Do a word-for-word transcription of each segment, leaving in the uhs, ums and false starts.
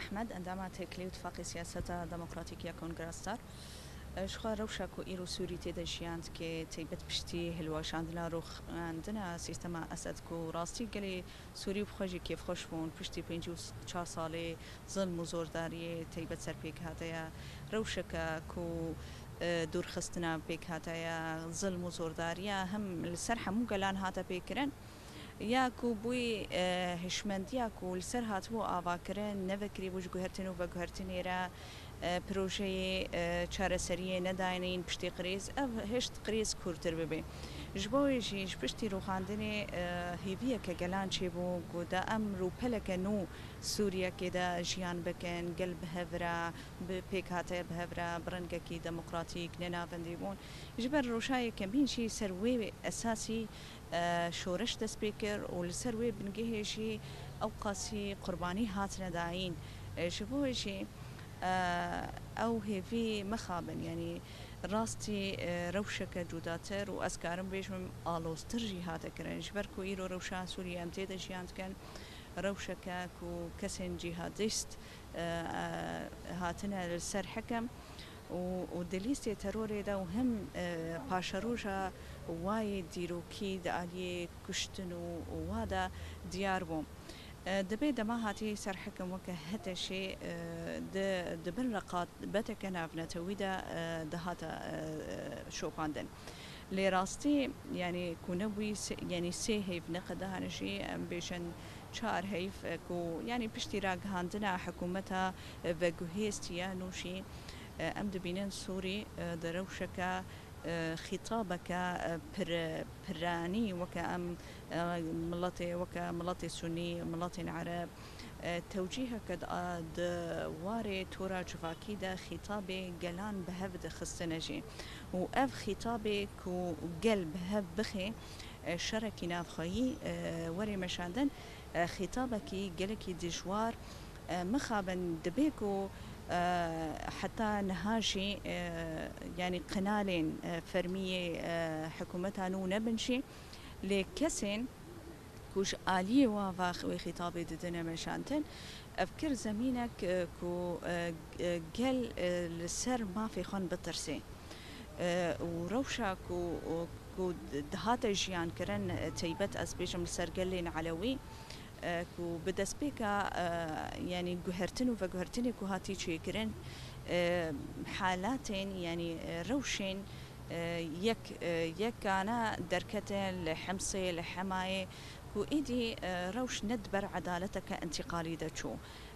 Ehmed, endama têkilî û tifaqê siyaseta demokratîk ya Kongreya Star. Ji xwe rewşa ku îro Sûrî tê de jiyan dike, taybet piştî hilweşandina rûxandina sîstema Esed ku rastî gelê Sûrî bi xwe jî kêfxweş bûn, piştî pêncî û çar salê zilm û zordariyê taybet ser pêk hate ye. Rewşeke ku, e, dûrxistina pêk hate ye, zilm û zordariya hem li ser hemû gelan hate pêkirin. Ya ku bûyî, e, hişmendiya ku li ser hatibû avakirin, nevekirîbû ji guhertin û veguhertinê re, e, projeyê, e, çareseriyê nedayîn piştî qirêz, ev hişt qirêz kûrtir bibe. Ji bo wê jî ji piştî rûxandinê, e, hêviyeke gelan çêbû ku da em rûpeleke nû Sûriyekê de jiyan bikin, gel bi hev re, bi pêkhate bi hev re, bi rengekî demokratîk, ne navendî bûn. Ji ber rewşa yekemîn jî ser wê esasî e, şoreş dest pê kir û li ser wê bingehê jî ew qasî qurbanî hatine dayîn. E, ji bo wê jî, e, ew hêvî mixabin, yanî rastî, e, rewşeke cudatir û ez karim bêjim aloztir jî hate kirin. Ji ber ku îro rewşa Sûriyê em tê de jiyan dikin, rewşeke ku kesên cîhadîst, e, e, hatine li ser hekem û, û di lîstê terorê de û hem, e, paşeroja wayê dîrokî di aliyê kuştin û, û wa de diyar bû. E, dibê dema hatî ser hekim weke HTŞê, e, di, di bin reqabeteke navnetewî de, e, dihate, e, şopandin. Lê rastî, yanî ku nebûyî sê, yanî sê heyv neqedahane jî, em bêjin çar heyv, e, ku, yanî piştî ragihandina hikûmeta, e, veguhêstiye nû jî, e, em dibînin Sûrî, e, di rewşeke, e, xîtabeke, e, pir, piranî weke em, e, miletê, weke miletê Sûnî, miletên Ereb, e, tewcîheke di, a, di warê tora civakî de xîtabê gelan bi hev dixistine jî. Û ev xîtabê ku gel bi hev bixê, e, şerekî navxweyî, e, were meşandin, e, xîtabekî gelekî dijwar, e, mixabin dibe ku, e, heta niha jî, e, yanî qinalên, e, fermî yê, e, hikûmeta nû nebin jî, lê kesên ku ji aliyê wa va wê xîtabê didine meşandin, ev kir zemînek, e, ku, e, e, gel, e, li ser mafê xwe bitirsê. E, û rewşa ku, ku dihate jiyankirin, e, taybet ez bêjim li ser gelên Elewî, e, ku bi destpêka, e, yanî guhertin û veguhertinê ku hatî çêkirin, e, halatên, yanî, e, rewşên, e, yek, e, yekane derkete li Himsê, li Hemayê, ku êdî, e, rewş ne di ber edaleteke întîqalî de çû.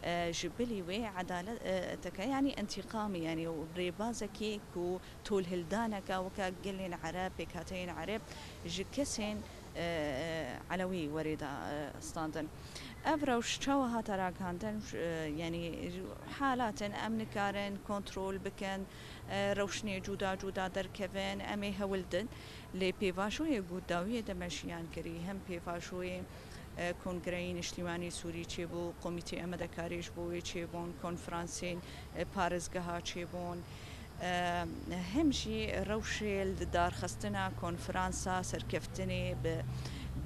E, ji bilî wê edaleteke, yanî întîqamî, yanî rêbazekî ku tolhildaneke weke gelên Ereb, pêkhateyên Ereb ji kesên, e, e, Elewî werê da, e, standin. Ev rewş çawa hate ragihandin? J-, e, yanî halatin em nikarin kontrol bikin, e, rewşinê cuda cuda derkevin, em ê hewl din. Lê pêvajoyê ku dawiyê de me jiyan kirî, hem pêvajoyê, e, Kongreyê Niştîmanî Sûrî çêbû, Komîtê Amadekarî ji bo wê çêbûn, konferansên, e, parêzgeha çêbûn, e, hem jî rewşê li darxistina konferansa serkeftinê bi,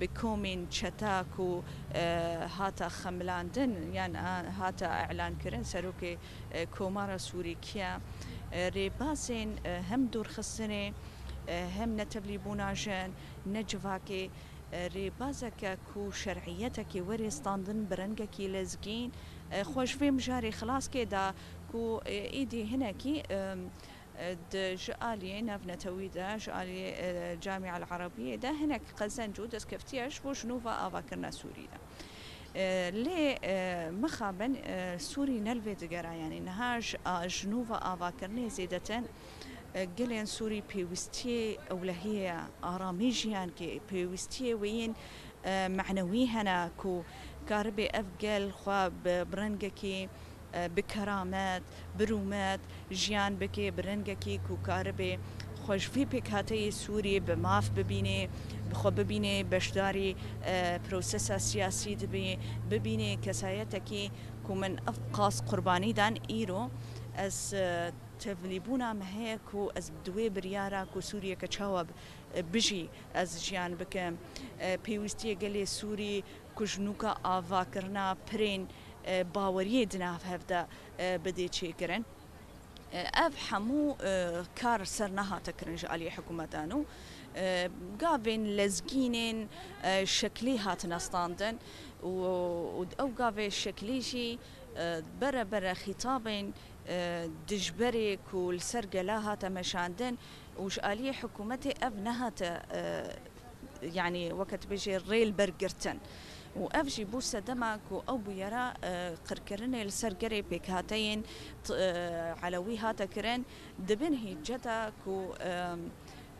bi komên çeta ku, e, hate xemilandin yan, a, hate îlankirin, serokê, e, Komara Sûrî kî ye, e, rêbazên, e, hem dûrxistinê, e, hem netevlîbûna jin, ne civakê, e, rêbazeke ku şer'iyetekê were standin bi rengekî lezgîn, e, xwe ji vê mijarê xilas kê da ku, e, êdî hinekî, e, e, di ji aliyê navnetewî de, ji aliyê, e, Camia El Arabiyê de hinek qezenc û destkeftî ye ji bo ji nû ve avakirina Sûrî de. E, lê, e, mixabin, e, Sûrî ne li vê digera, yanî niha ji, a, ji nû ve avakirinê zêdetir, e, gelên Sûrî pêwîstiyê ewlehiyê ye, aramî jiyankê, pêwîstiyê wê yên, e, manewî hene ku karibe ev gel xwe bi, bi rengekî, e, bi keramet, bi rûmet jiyan bike, bi rengekî ku karibe xwe ji vî pêkhateyê Sûriyê bi maf bibîne, bi xwe bibîne beşdarî, e, prosesa siyasî dibe, bibîne kesayetekî ku min ev qas qurbanî dan îro ez, e, tevlîbûna min heye ku ez di wê biryara ku Sûriyeke çawa, e, bijî ez jiyan bikim. E, pêwîstiyê gelê Sûrî ku ji nûka avakirina pirên, e, baweriyê di nav hev de, e, bidê çêkirin. E, ev hemû, e, kar ser nehate kirin ji aliyê hikûmetan û, e, gavên lezgînên, e, şeklî hatine standin û, û ew gavê şeklî jî, e, bere bere xîtabên, e, dijberê ku li ser gela hate meşandin û ji aliyê hikûmetê ev nehate, e, yanî weke tu bêjê rê li ber girtin. Û ev jî bû sedema ku ew bûyera, e, qirkirinê li ser gelê pêkhateyên t-, e, Elewî hate kirin, di bin hîceta ku, e,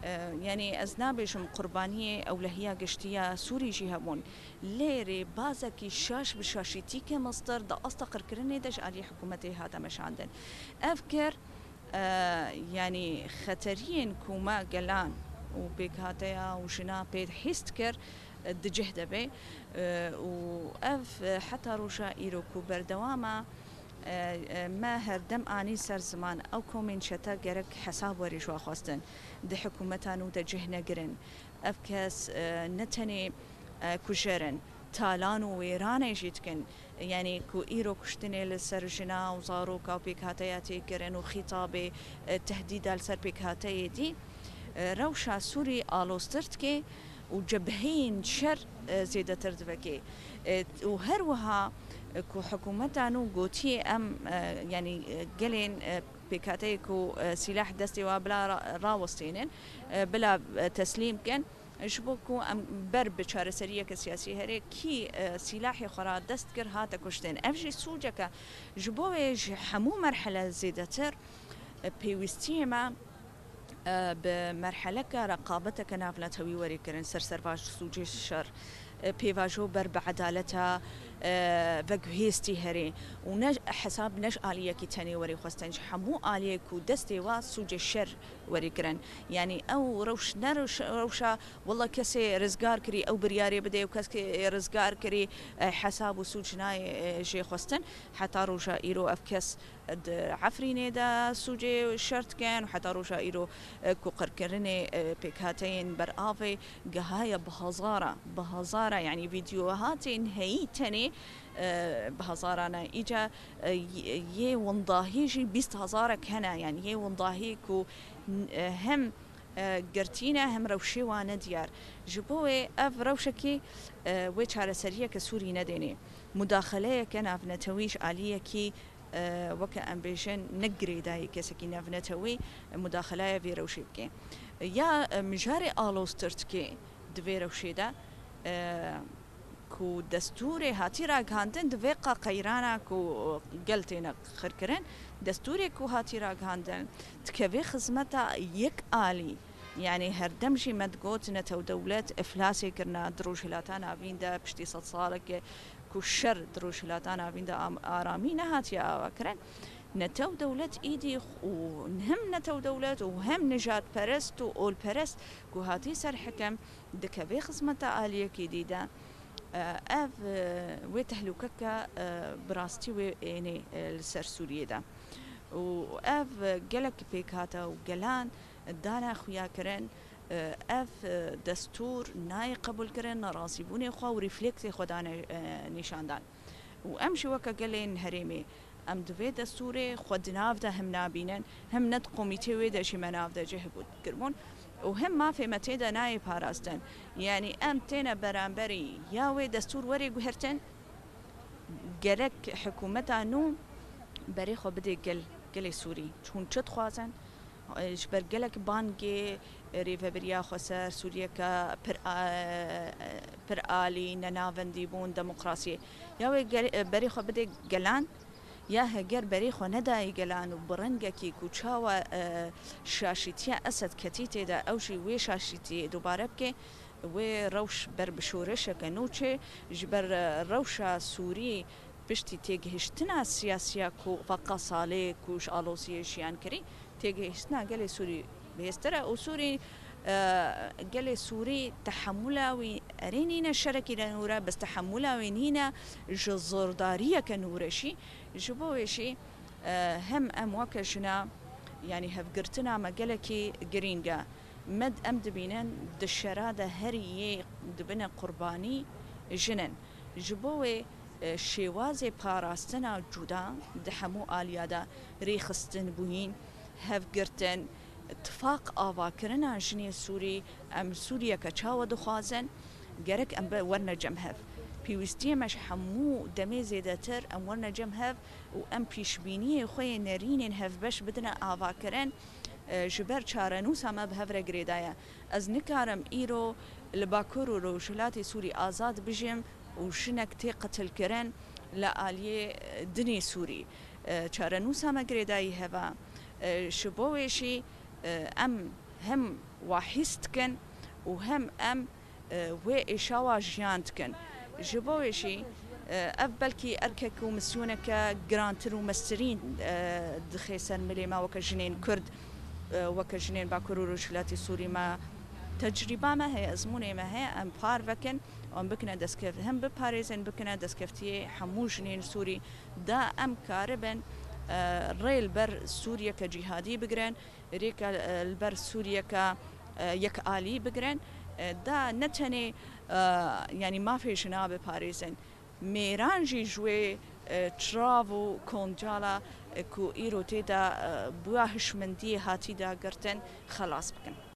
e, yanî ez nabêjim qurbaniyê ewlehiya giştî ya Sûrî jî hebûn. Lêrê bazekî şaş bi şaşîtî kemestir di asta qirkirinê de ji alî hikûmetê hate meşandin. Ev kir, e, yanî xeteriyên ku me gelan û pêkhateya û jina pê hîs dikir, e, di cih de bê, e, û ev, e, heta roja îro ku berdewam e, e, e, me herdem anî ser ziman, ew komên çete gerek hesab werî ji wan xwestin, di hikûmeta nû de cih negirin. Ev kes, e, ne tenê, e, kujer in, talan û wêranê jî dikin. Yanî ku îro kuştinê li ser jina û zaroka û pêkhateya tê kirin û xîtabê, e, tehdîda li ser pêkhateyê dî, e, rewşa Sûrî aloztir dike û cebheyên şer, e, zêdetir divekê. E, û her wiha, e, ku hikûmeta nû gotiye em, e, yanî, e, gelên, e, pêkhateyê ku, e, sîlah destê wa bila ra-, rawestênin, e, bila, e, teslîm kin. Ji bo ku em ber bi çareseriyeke siyasî herê kî, e, sîlahê xwe ra dest kir hate kuştin. Ev jî sûceke ji bo wê ji hemû merhele zêdetir, e, pêwîstiyê me, e, bi merheleke reqabeteke navnetewî werê kirin ser servaş sûcê şer. E, pêvajo ber bi edaleta, e, veguhêstî herê û ne hesab ne ji aliyekî tenê werê xwestin, ji hemû aliyê ku destê wa sûcê şer werî kirin. Yanî ew rewş ne rewş-, rewşa wela kesê rizgar kirî ew biryarê bide û kesê rizgar kirî, e, hesab û sûc nayê, e, jê xwestin. Heta roja îro ev kes di Efrînê de sûcê şer dikin û heta roja îro, e, ku qirkirinê, e, pêkhateyên ber avê gihaye bi hezara, bi hezara, yanî vîdyohatên heyî tenê, e, bi hezara ne. Îca, e, y-, yê windahî jî bîst hezarek hene, yanî yê windahî ku, e, hem, e, girtî ne, hem rewşê wan ne diyar. Ji bo wê ev rewşekî, e, wê çareseriyeke Sûrî nedênê. Mudaxeleyeke navnetewî ji aliyekî, e, weke em bêjin, ne girêdayî kesekî navnetewî mudaxelaya vê rewşê bike. Ya, e, mijarê aloztir dike di vê rewşê de, e, ku destûrê hatî ragihandin, divê qa qeyrana ku gel têne qirkirin, destûrê ku hatî ragihandin, dikevê xizmeta yek alî. Yanî herdem jî me digot, netewdewlet iflasê kirina di Rojhilata Navîn de, piştî sed saleke ku şer di Rojhilata Navîn de am-, aramî nehatiye avakirin. Netewdewlet îdî û hem netewdewlet û hem nijadperest û olperest ku hatî ser hekem dikevê xizmeta aliyekî dî de, e, ev, e, wê tehlûkeke, e, bi rastî wê ênê, e, li ser Sûriyê de. Û ev, e, gelek pêkhate û gelan dane xuya kirin, e, ev, e, destûr nayê qebûlkirin, nerazîbûnê xwe û rîfleksê xwe dane, e, nîşandan. Û em jî weke gelên herêmê, em di vê destûrê xwe di nav de him nabînin, him ne di komîtê wê de jî me nav de cih bû-, kiribûn û him mafê me tê de nayê parastin. Yanî em têne beramberî ya wê destûr werê guhertin, gerek hikûmeta nû berê xwe bidê gel, gelê Sûrî. Hûn çi dixwazin? E, ji ber gelek bangê, e, rêvebiriya xweser Sûriyeke pir a-, pir alî, nenavendî bûn, demokrasiyê. Ya wê gel-, e, berê xwe bidê gelan, ya heger berê xwe nedayê gelan û bi rengekî ku çawa, e, şaşîtiya Esed ketî tê de, ew jî wê şaşîtiyê dubare bike, wê rewş ber bi şoreşeke nû çê, ji ber, e, rewşa Sûrî piştî têgihiştina siyasiya ku Faqa Salê ku ji aloziyê jiyan kirî, têgihiştina gelê Sûrî bihêztir e û Sûrî, e, gelê Sûrî tehemûla wî erê nîne şerekî de nû re, bes tehemûla wî nîne ji zordariyeke nû re jî. Ji bo wê jî, e, hem em weke jina, yanî hevgirtina me gelekî girîng e. Me, em dibînin di şera de herî yê dibine qurbanî jin in. Ji bo wê Şêwazê parastina cuda di hemû aliya de rêxistin bûyîn, hevgirtin, tifaq avakirina jinê Sûrî, em Sûriyeke çawa dixwazin, gerek em be werne cem hev. Pêwîstiyê me ji hemû demê zêdetir em werne cem hev û em pîşbîniyê xwe yê nerînên hevbeş bidine avakirin, e, ji ber çarenûsa me bi hev re girêdaye. Ez nikarim îro li Bakur û Rojhilatê Sûrî azad bijim û jinek tê qitilkirin li aliyê dinê Sûrî. E, çarenûsa me girêdayî heva. E, ji bo wê jî, e, em hem wa hîs dikin û hem em, e, wê êşawa jiyan dikin. Ji bo wê jî, e, ev belkî erkek û misyoneke girantir û mestirîn, e, dixe ser milê me weke jinên Kurd, e, weke jinên Bakur û Rojhilatê Sûrî me. Tecrîba me heye, ezmûnê me heye, em par vekin, em bikine destkev-, hem biparêzin, bikine destkeftiyê hemû jinên Sûrî. Da em karibin, e, rê li ber Sûriyeke cîhadî bigirin, rêke, e, li ber Sûriyeke, e, yekalî bigirin, e, da ne tenê, e, yanî mafê jina biparêzin. Mêran jî ji wê, e, çirav û koncala, e, ku îro tê de, e, bi ya hişmendiyê hatî dagirtin, xelas bikin.